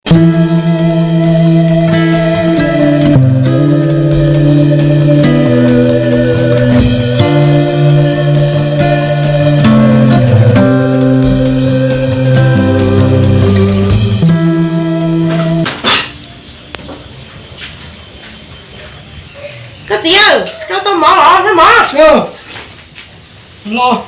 Koj txiv, rau tau mov los noj mov. Los.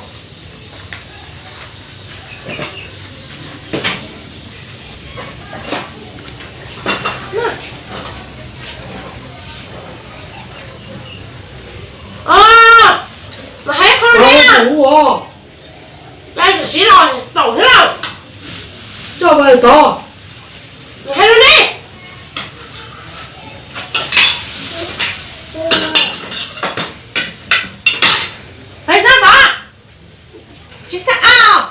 Mas hais qhov no, lawv siv los taum thiab lauj. Coj mus tod. Hais rau ne. Hais txog tod, tsis xav ab.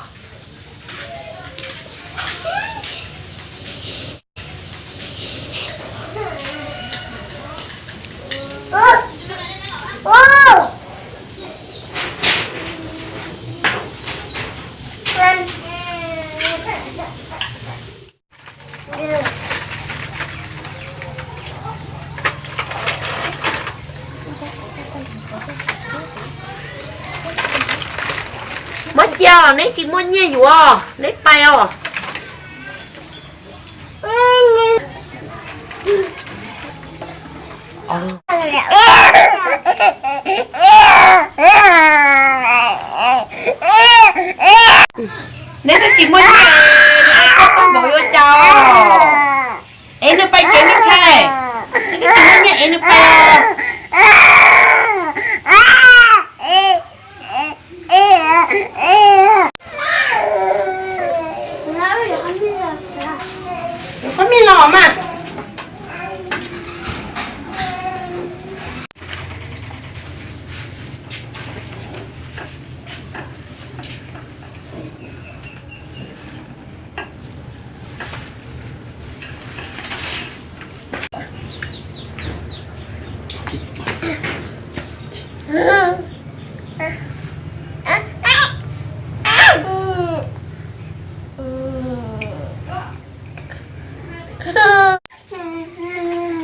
Muab cia, neb tsis muaj nyiaj yuav, neb pais os. Neb twb tsis muaj nyiaj, neb pab koj npaum yuav cas? Es nws pais ces neb ntshai, neb twb tsis muaj nyiaj es nws pais. Yuav qhov mij los mas.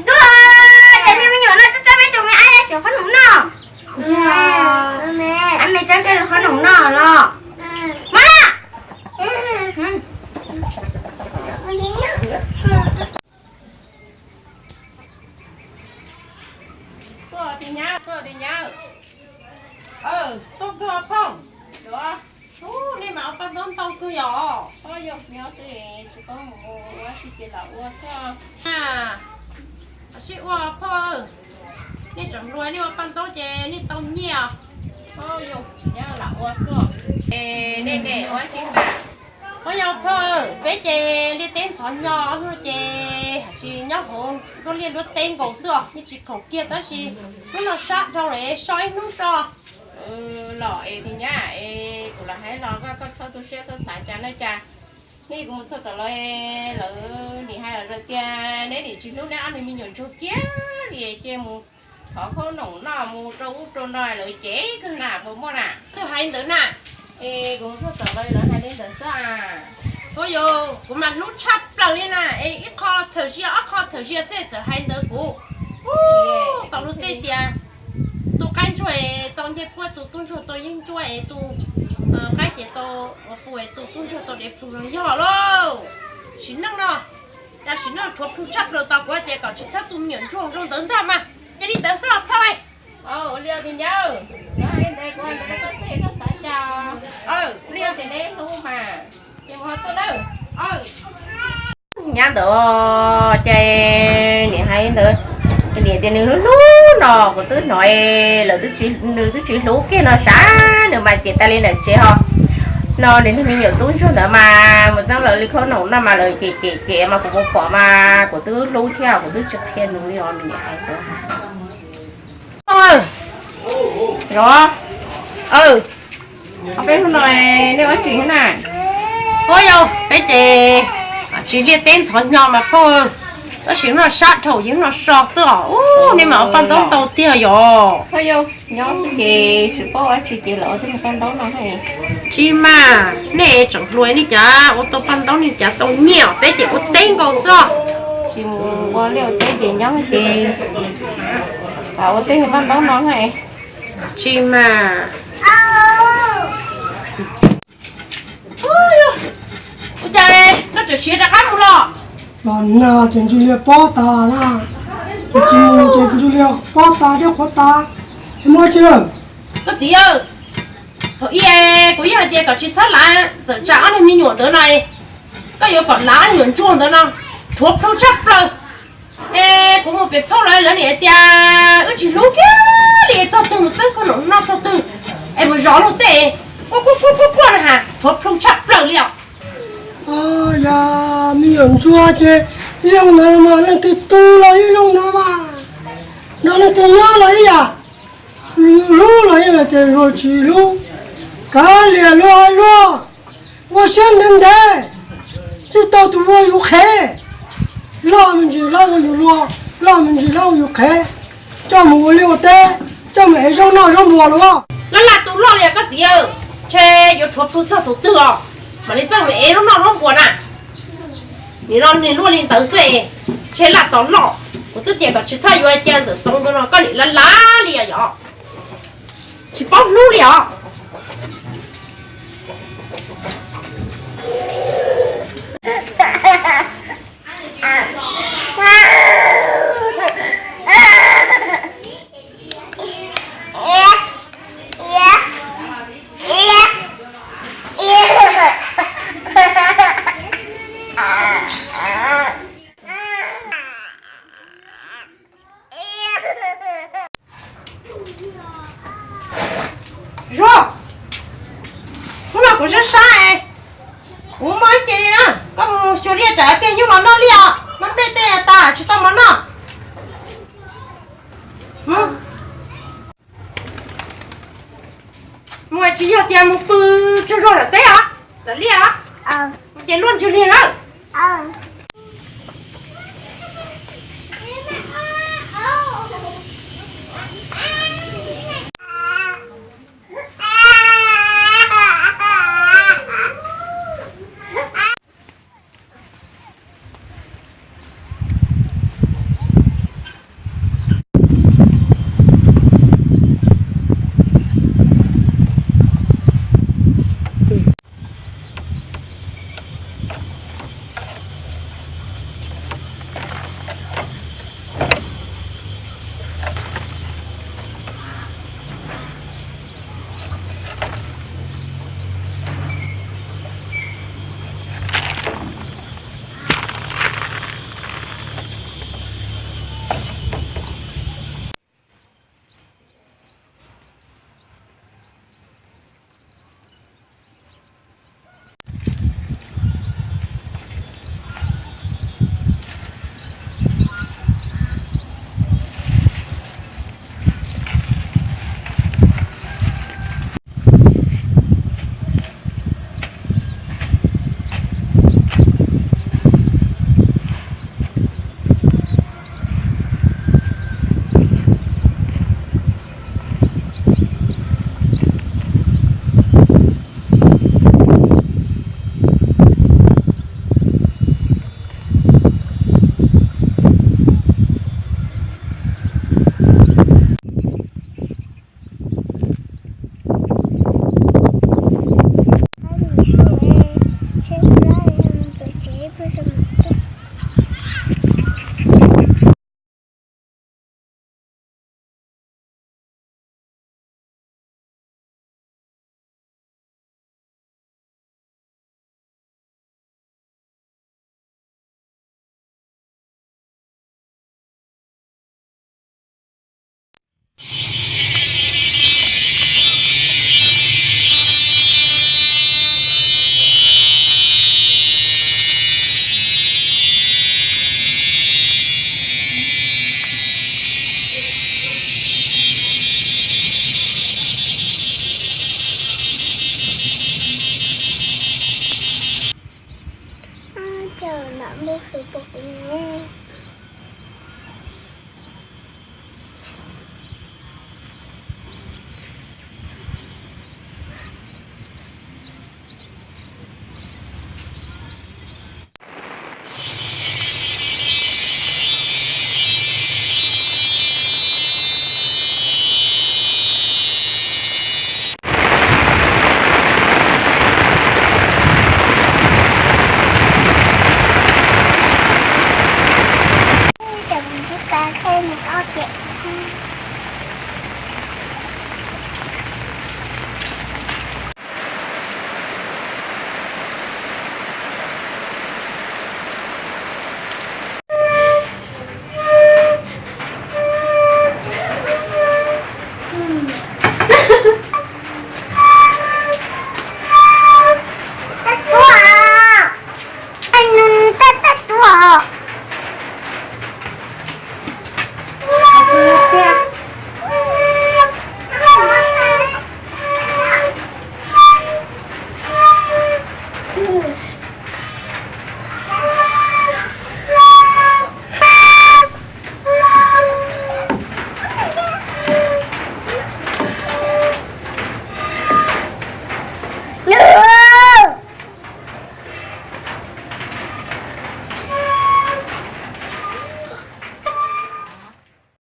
Tuaj, cov niag me nyuam no txawj txawj peb tus me ab cov qhob noom noj. Ab me txawj qhob noom noj los. Mas na. Tuaj, tis nyab, tuaj, tis nyab. Tuaj kawg phauj. Ub, nej mas ua paj ntaub ntau kawg yom. Ua xwb, tsis paub mus ua dab tsi ces lam ua xwb. Sib ua phauj, nej tseem hluas nej ua paj ntaub ces nej tau nyiaj. Lam ua xwb. Nej ne ua dab tsi na? Ua yog phauj, peb ces liaj teb ntxhov nyo hnub ces hais tsis nyob hauv nruab liaj nruab teb nkaus xwb os, yeej tsis khoom kiag tab sis hnub no sab dhau lawm so ib hnub tso. Los es tis nyab es kuv los hais los koj txhob tu siab txhob xav cas na cas. Nej kuv mus txog tom lawv, lawv nim hais lawm tias neb nim tsis hlub neb ob niag me nyuam ntsuag kiag li ces mus thov qhob noom noj mus rau ub rau no lawv cem kawg na puas muaj na? Twb hais ntawd na. Es kuv mus txog tom lawv, lawv hais li ntawd xwb. Ua yog kuv mas hlub tshaj plaws li na, es ib qho txhawm zias ob qho txhawm zias xwb txawm hais ntawd kuv. Tau luag tej tias tus qaib ntsuag es tau ncej puab, tus tub ntsuag tau yeeb ncuab es tus qaib ces tau ua pus es tus tub ntsuag tau dev plhu los yog lauj. Sim neej no, cas sim neej tshuav plhu tshaj plaws tau kuv hais tias kom tsis txhob tu me nyuam ntsuag zoo ntawd ntag mas. Cia li ntawd xwb phauj. Ua li tis nyab, koj hais li ntawd kuv hais ntawd rau koj xwb txhob xav cas. Ua li tias neb hlub mas ces mus ho tuaj nawb. Nyab ntawd ces nim hais ntawd, niam tias nws hlub hlub no kuv twb hnov lawm, nws twb tsis hlub kiag no sav, nws mas cem tas li ntawm tsev ho. No nws niag me nyuam tub ntsuag ntawd mas mus txeeb lawv li qhob noom no mas lawv cem cem cem mas kuv mus pom mas kuv twb hlub thiab kuv twb tsis qhia nws li os, nws niam hais ntawd. Los, peb hnub no nej ua dab tsi thiab na? Ua yog peb ces tsis liaj teb ntxhov nyo mas phauj, tab sis hnub no sab dhau ces hnub no so xwb os. Ub, nej mas ua paj ntaub ntau tiag yog. Nyob xwb ces tsis paub ua dab tsi ces los ua tej niag paj ntaub no. Tsis mas, nej tseem hluas nej cas ua tau paj ntaub nej cas tau nyiaj, peb ces ua teb nkaus xwb. Ces mus ua liaj ua teb ces nyob ces ua tej paj ntaub no na. Tsis mas. Ua cas koj tseem siv rov qab mus los? Los nag ces Ntsuj Liag pob tas na, ces tsis mus ces Ntsuj Liag pob tas dej qhuav tas, es muaj tsi lawm? Koj txiv, thaum ub kuv yeej hais tias kom tsis txhob lav txawm tsam ob niag me nyuam ntawd no, koj yuav kom lav ob niag nyuam ntsuag ntawd no, rhuav plhu tshaj plaws. Es kuv mus pem phauj los lawv nim hais tias wb tsis hlub kiag li, txog twg mus txeeb khau noom noj txog twg, es mus zov luag tej, quaj quaj quaj quaj na has, rhuav plhu tshaj plaws li os. Yog me nyuam ntsuag ces ib zoo ntawd los mas, leej twg tu los ib zoo ntawd los mas, nrog leej twg nyob los ib yam. Yus hlub los yeej hais tias luag tsis hlub, kav liam luag hais luag, ua siab ntev ntev, tsis tau tus ua yus qhev. Loj me ntsis lawv ua yus luag, loj me ntsis lawv ua yus qhev, coj mus ua liaj ua teb, coj mus ev zaub noj zaub npuas los. Laj laj tus loj li koj txiv, ntshe yuav rhuav plhu txog thaum twg os mam li txawj mus ev zaub noj zaub npuas na. Nim no nws luaj li ntawd xwb, ntshe laj tos loj. Kuv twb tias kom tsis txhob yuav cia ntxawm txoov ntawd no koj nim laj laj li os yog. Tsis paub hlub li os. Zuag, hnub no kuv sab sab es kuv muaj ib ce li na, koj mus xyuas liaj tsam pliag nyuj los noj liaj os, maj nplej tej tas tsis tau mov noj. Mus tsis yog tias mus pw tsaug zog tom teb os, tom liaj os, ces luaj ntswg liag lawm. Ces